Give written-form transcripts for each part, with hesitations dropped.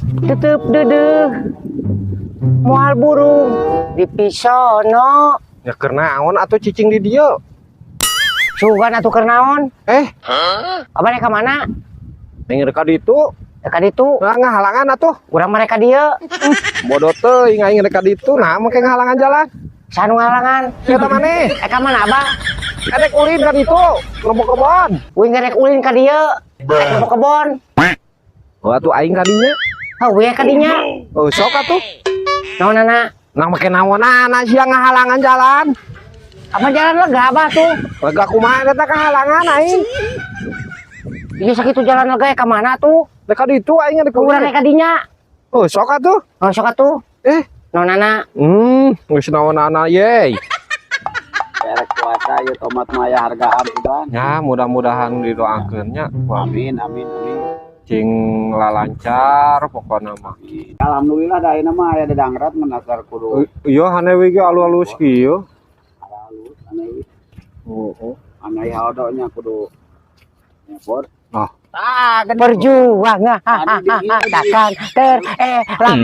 Tetep deudeuh. Moal burung dipisono. Ya keur naon atuh cicing di dieu? Sugan atuh keur naon? Eh, Abah rek ka mana? Ning rek ka ditu. Rek ka ditu. Nah, ngahalangan atuh. Urang mah rek ka dieu. Bodoh teuing aing rek ka ditu, nah make ngahalangan jalan. Saha nu ngahalangan? Eta maneh. Eh, ka mana, Abah? Erek ulin ka ditu, lebok kebon. Uing rek ulin ka dieu. Rek lebok kebon. Oh, atuh aing ka dinya. Heuh, we ka dinya. Oh, sok atuh. Naonana? Nah, make naonana sia ngahalangan jalan? Apa jalan lega, Abah tuh? Lega kumaha eta kahalangan aing? Iya, sakitu jalan lega ka mana tuh? Rek ka ditu aing rek Urang ulin. Rek ka dinya. Oh, sok atuh. Oh, sok atuh. Eh, Naonana? Geus naonana ye. Erek puasa ya, tomat mah aya hargaan udah. Ya, mudah-mudahan didoakeun nya. Wah, Amin, amin, amin. cing lalancar pokokna mah. Alhamdulillah da ayeuna mah aya dedangrat menasar kudu. Iya, hanewe ge alus-alus kieu. Halus aneh. Oh. Aneh haodonya kudu nyebor. Ah. Ah, gede. Perjuangan takkan terelakkan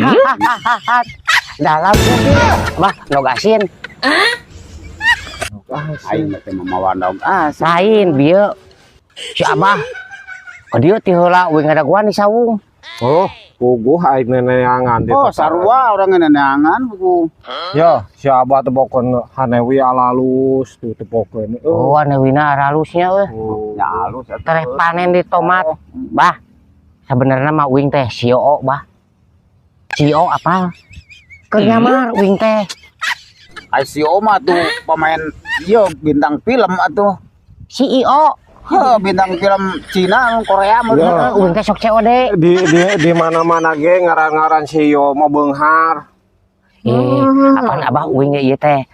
dalam Bah, nog asin. Aing teh mamawa ndog asin. Lain bieu si Abah ka dieu ti heula uing ngadaguan di saung. Oh, puguh aing neneangan di Oh, tataran. Sarua urang neneangan buku. Ya, si Abah tepokeun hanewi alalus tuh tepokeun. Oh, anewina aralusnya euy. Oh. Ya halus atuh. Tereh panen di tomat. Bah, sebenarnya mah uing teh CEO, Bah. CEO apa? Keur nyamar uing teh. Ai CEO mah tuh pemain ieu bintang film atuh. CEO. Heh, bintang film Cina, Korea mah. Ya. Heeh, uing teh sok COD. Di mana-mana ge ngaran-ngaran CEO mah beunghar. Eh, apaan, Abah, uing ieu teh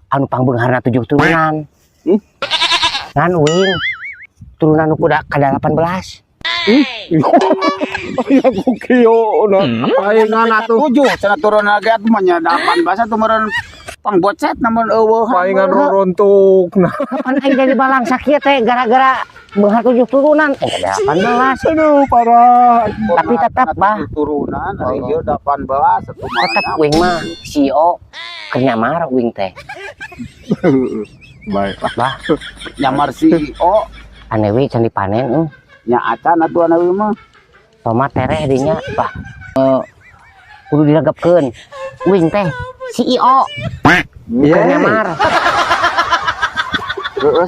anu pangbeungharna tujuh turunan. Ngan uing turunan nu kuda ka 18. Ya ku kieu na. Paingan atuh. Tujuh cenah turun lagi atuh mah nya 18 atuh meureun pangbocet namun eueuh. Paingan ruruntuk. Nah, Kapan aing jadi balang sakieu teh gara-gara beunghar tujuh turunan 18. Aduh, parah. Tapi tetap, Bah. Turunan ari ieu 18 atuh mah. Tetep uing mah CEO, keur nyamar uing teh. Baiklah. Bah, Nyamar CEO. Anewi can dipanen euy. Nya acan atuh anewi mah. Tomat tereh dinya, Bah. Eh, kudu diregepkeun. Uing teh CEO, keur nyamar. Heeh.